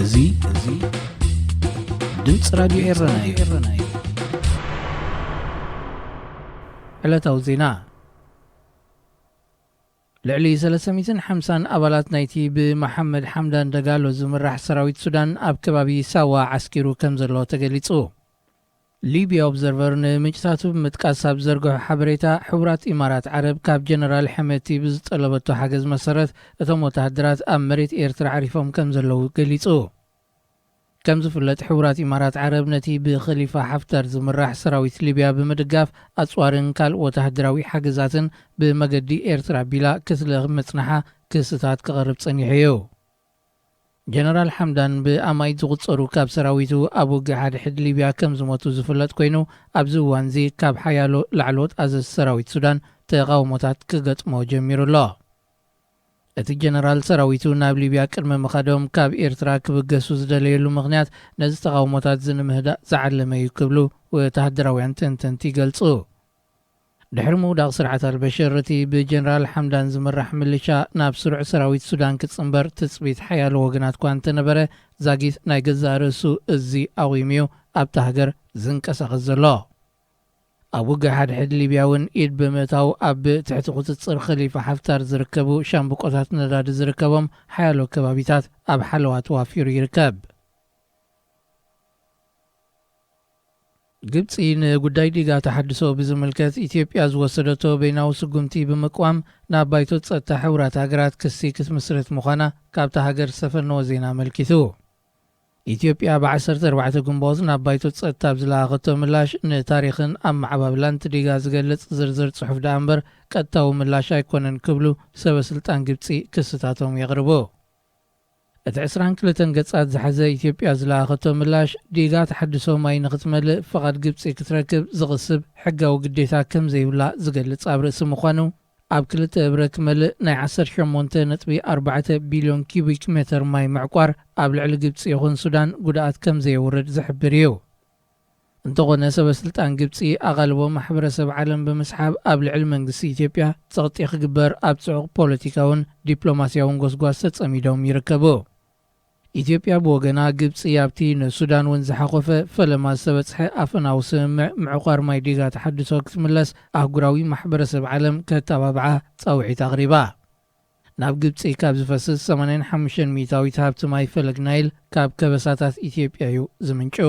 እዚ እዚ ድምፂ ራዲዮ ኤረና እዩ። ዕለታዊ ዜና። ልዕሊ ሰለስተ ሚእትን ሓምሳን ኣባላት ናይቲ ብመሓመድ ሓምዳን ደጋሎ ዝምራሕ ሰራዊት ሱዳን ኣብ ከባቢ ሳዋ ዓስኪሩ ከም ዘሎ ተገሊጹ። ሊብያ ኦብዘርቨር ንምንጭታቱ ብምጥቃስ ኣብ ዘርግሖ ሓበሬታ፣ ሕቡራት ኢማራት ዓረብ ካብ ጀነራል ሕመቲ ብዝጠለበቶ ሓገዝ መሰረት፣ እቶም ወተሃደራት ኣብ መሬት ኤርትራ ኣዕሪፎም ከም ዘለዉ ገሊጹ። ከም ዝፍለጥ፣ ሕቡራት ኢማራት ዓረብ ነቲ ብኸሊፋ ሓፍታር ዝምራሕ ሰራዊት ሊብያ ብምድጋፍ፣ ኣጽዋርን ካልእ ወተሃደራዊ ሓገዛትን ብመገዲ ኤርትራ ኣቢላ ክትልእኽ ምጽንሓ ክስታት ክቐርብ ጸኒሑ እዩ። ጀነራል ሓምዳን ብኣማኢት ዝቑጸሩ ካብ ሰራዊቱ ኣብ ውግእ ሓድሕድ ሊብያ ከም ዝሞቱ ዝፍለጥ ኮይኑ፣ ኣብዚ እዋንዚ ካብ ሓያሎ ላዕለዎት ኣዘዝቲ ሰራዊት ሱዳን ተቓውሞታት ክገጥሞ ጀሚሩ ኣሎ። እቲ ጀነራል ሰራዊቱ ናብ ሊብያ ቅድሚ ምኻዶም ካብ ኤርትራ ክብገሱ ዝደለየሉ ምኽንያት ነዚ ተቓውሞታት እዚ ንምህዳእ ዝዓለመ እዩ ክብሉ ወተሃደራውያን ተንተንቲ ይገልጹ። ድሕሪ ምውዳቕ ስርዓት ኣልበሽር፣ እቲ ብጀነራል ሓምዳን ዝምራሕ ምልሻ ናብ ስሩዕ ሰራዊት ሱዳን ክጽንበር ትጽቢት ሓያሎ ወገናት እኳ እንተነበረ፣ ዛጊት ናይ ገዛእ ርእሱ እዚ ኣቑሙ እዩ ኣብታ ሃገር ዝንቀሳቐስ ዘሎ። ኣብ ውግእ ሓድሕድ ሊብያ እውን ኢድ ብምእታው፣ ኣብ ትሕቲ ቁጽጽር ኸሊፋ ሓፍታር ዝርከቡ ሻምብቆታት ነዳዲ ዝርከቦም ሓያሎ ከባቢታት ኣብ ሓለዋ ተዋፊሩ ይርከብ። ግብጺ ንጉዳይ ዲጋ ተሓድሶ ብዝምልከት ኢትዮጵያ ዝወሰደቶ በይናዊ ስጉምቲ ብምቅዋም፣ ናብ ባይቶ ጸጥታ ሕቡራት ሃገራት ክሲ ክትምስርት ምዃና ካብታ ሃገር ዝሰፈነዎ ዜና ኣመልኪቱ። ኢትዮጵያ ብ ዓሰርተ ኣርባዕተ ግንቦት ናብ ባይቶ ጸጥታ ኣብ ዝለኣኸቶ ምላሽ፣ ንታሪኽን ኣመዓባብላን እቲ ዲጋ ዝገልጽ ዝርዝር ጽሑፍ ደኣ እምበር፣ ቀጥታዊ ምላሽ ኣይኮነን ክብሉ ሰበ ስልጣን ግብጺ ክስታቶም የቕርቡ። እቲ ዕስራን ክልተን ገጻት ዝሓዘ ኢትዮጵያ ዝለኣኸቶ ምላሽ፣ ዲጋ ተሓድሶ ማይ ንኽትመልእ ፍቓድ ግብጺ ክትረክብ ዝቕስብ ሕጋዊ ግዴታ ከም ዘይብላ ዝገልጽ ኣብ ርእሲ ምዃኑ፣ ኣብ ክልተ እብረ ክመልእ ናይ ዓሰርተ ሸሞንተ ነጥቢ ኣርባዕተ ቢልዮን ኪዩቢክ ሜተር ማይ ምዕቋር ኣብ ልዕሊ ግብጺ ይኹን ሱዳን ጉድኣት ከም ዘየውርድ ዝሕብር እዩ። እንተኾነ፣ ሰበ ስልጣን ግብጺ ኣቓልቦ ማሕበረሰብ ዓለም ብምስሓብ ኣብ ልዕሊ መንግስቲ ኢትዮጵያ ጸቕጢ ክግበር ኣብ ጽዑቕ ፖለቲካውን ዲፕሎማስያውን ጎስጓስ ተጸሚዶም ይርከቡ። ኢትዮጵያ ብወገና፣ ግብጺ ኣብቲ ንሱዳን እውን ዝሓቖፈ ፈለማ ዝተበጽሐ ኣፈናዊ ስምምዕ ምዕቋር ማይ ዲጋ ተሓድሶ ክትምለስ ኣህጉራዊ ማሕበረሰብ ዓለም ከተባብዓ ጻውዒት ኣቕሪባ። ናብ ግብጺ ካብ ዝፈስስ ሰማንያን ሓሙሽተን ሚእታዊት ሃብቲ ማይ ፈለግ ናይል ካብ ከበሳታት ኢትዮጵያ እዩ ዝምንጩ።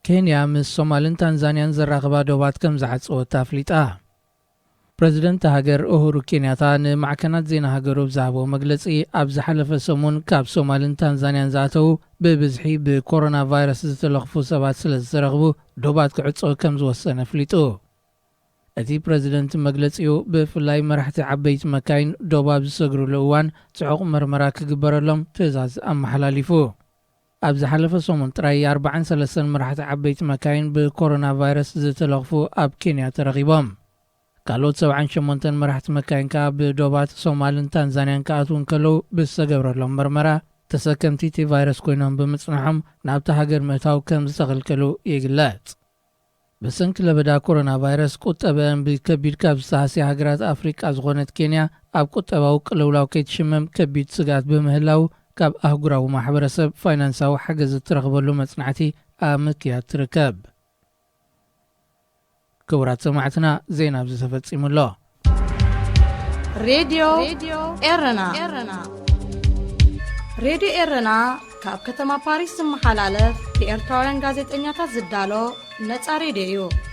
ኬንያ ምስ ሶማልን ታንዛንያን ዘራኽባ ዶባት ከም ዝዓጸወት ኣፍሊጣ። ፕረዚደንት ሃገር ኡሁሩ ኬንያታ ንማዕከናት ዜና ሃገሩ ብዝሃቦ መግለጺ፣ ኣብ ዝሓለፈ ሰሙን ካብ ሶማልን ታንዛንያን ዝኣተዉ ብብዝሒ ብኮሮና ቫይረስ ዝተለኽፉ ሰባት ስለ ዝተረኽቡ፣ ዶባት ክዕጾ ከም ዝወሰነ ኣፍሊጡ። እቲ ፕረዚደንት መግለጺኡ፣ ብፍላይ መራሕቲ ዓበይቲ መካይን ዶብ ኣብ ዝሰግርሉ እዋን ጽዑቕ መርመራ ክግበረሎም ትእዛዝ ኣመሓላሊፉ። ኣብ ዝሓለፈ ሰሙን ጥራይ ኣርባዓን ሰለስተን መራሕቲ ዓበይቲ መካይን ብኮሮና ቫይረስ ዝተለኽፉ ኣብ ኬንያ ተረኺቦም። ካልኦት ሰብዓን ሸሞንተን መራሕቲ መካይን ከኣ ብዶባት ሶማልን ታንዛንያን ክኣትዉ እንከለዉ ብዝተገብረሎም መርመራ፣ ተሰከምቲ እቲ ቫይረስ ኮይኖም ብምጽንሖም ናብታ ሃገር ምእታው ከም ዝተኸልከሉ ይግለጽ። ብሰንኪ ለበዳ ኮሮና ቫይረስ፣ ቁጠበአን ብከቢድ ካብ ዝተሃስያ ሃገራት ኣፍሪቃ ዝኾነት ኬንያ፣ ኣብ ቁጠባዊ ቅልውላው ከይትሽመም ከቢድ ስግኣት ብምህላው፣ ካብ ኣህጉራዊ ማሕበረሰብ ፋይናንሳዊ ሓገዝ እትረኽበሉ መጽናዕቲ ኣብ ምክያድ ትርከብ። ክቡራት ሰማዕትና፣ ዜና ኣብዚ ተፈጺሙ ኣሎ። ሬድዮ ኤረና። ሬድዮ ኤረና ካብ ከተማ ፓሪስ ዝመሓላለፍ ብኤርትራውያን ጋዜጠኛታት ዝዳሎ ነጻ ሬድዮ እዩ።